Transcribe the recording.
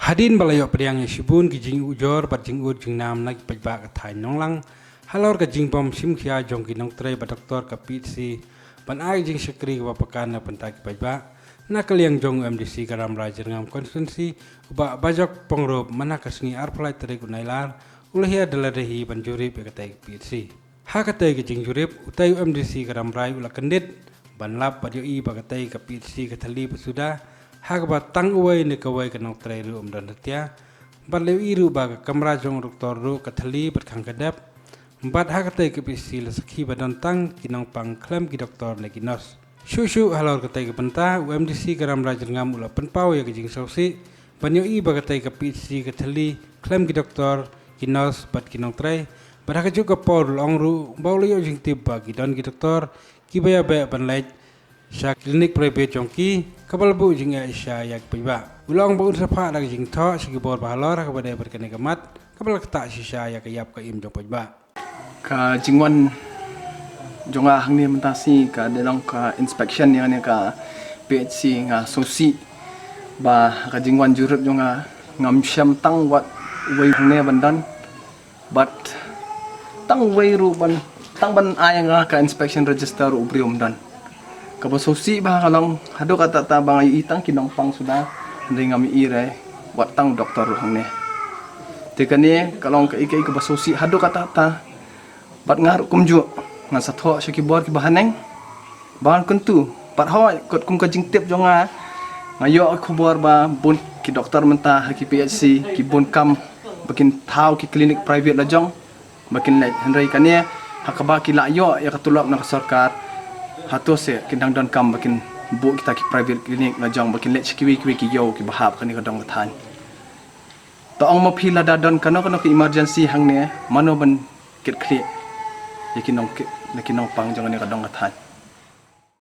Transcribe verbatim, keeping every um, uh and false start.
Hadien ba la ïoh pdiang ïa shibun ki jingujor bad jingud jingnam na ki paidbah ka thaiñ Nonglang halor ka jingbym shim khia jong ki nongtrei bad doktor ka P H C ban ai jingshakri kaba pakan na bynta ki paidbah, na ka liang jong u M D C ka Rambrai Jyrngam Constituency, u Bah Bajok Pyngrope, mynta ka sngi arphew lai tarik u Nailar u la hiar da lade hi ban jurip ïa katei ka P H C. Ha katei ka jingjurip, utei u M D C ka Rambrai u la kyndit ban lap bad ïohi ba katei ka P H C ka thylli bad suda, ha kaba tang uwei ne kawei ka nongtrei ruh um don hatia. Bad la ïohi ruh ba ka kamra jong u doktor ruh ka thylli bad khang ka dep. Bad ha katei ka P H C la sakhi ba don tang ki nongpang khlem ki doktor ne ki nurse. Shuh shuh halor katei ka bynta, u M D C ka Rambrai Jyrngam u la pynpaw ïa ka jingsngewsih ban ïohi ba katei ka P H C ka thylli khlem ki doktor, ki nurse bad ki nongtrei. Bad ha kajuh ka por u la ong ruh ba u la ïoh jingtip ba ki don ki doktor kiba ïabeh ban leit sha klinik private jong ki, kaba la buh jingeh shisha ïa ki paidbah. U la ong ba un sa phah da ka jingthoh sha ki bor ba halor ha kaba dei bad kane ka mat kaba la ktah shisha ïa ka ïap ka im jong paidbah. Ka jingwan jong nga hangne mynta shi ka dei long ka inspection ïa kane ka P H C. Nga sngewsih ba ka jingwan jurip jong nga, ngam shem tang wat uwei hangne ban don. Bad tang uwei ruh ban, tang ban ai nga ka inspection register ruh u briew um don. Kaba sngewsih bha ka long haduh katta katta ba nga ïohi tang ki nongpang suda, hynrei ngam ïohi re wat tang doktor ruh hangne. Te kane ka long kaei kaei kaba sngewsih haduh katta katta. Bad nga ruh kumjuh ngan sa thoh sha ki bor kiba haneng ban kyntu. Bad hooid, katkum ka jingtip jong nga, nga ïoh ka khubor ba bun ki doktor mynta ha ki P H C ki bun kam ba kin thaw ki klinik private la jong ba kin leit, hynrei kane ha kaba ki la ïoh ïa ka tulop na ka sorkar, hato se kin dang don kam ba kin buh kita ki private clinic la jong ba kin leit sha kiwei kiwei ki ïew kiba hap kane ka dong ka thaiñ. To ong ma phi, lada don kano kano ka emergency hangne, mano ban kit khlieh ïa ki nong ki, ïa ki nongpang jong kane ka dong ka thaiñ?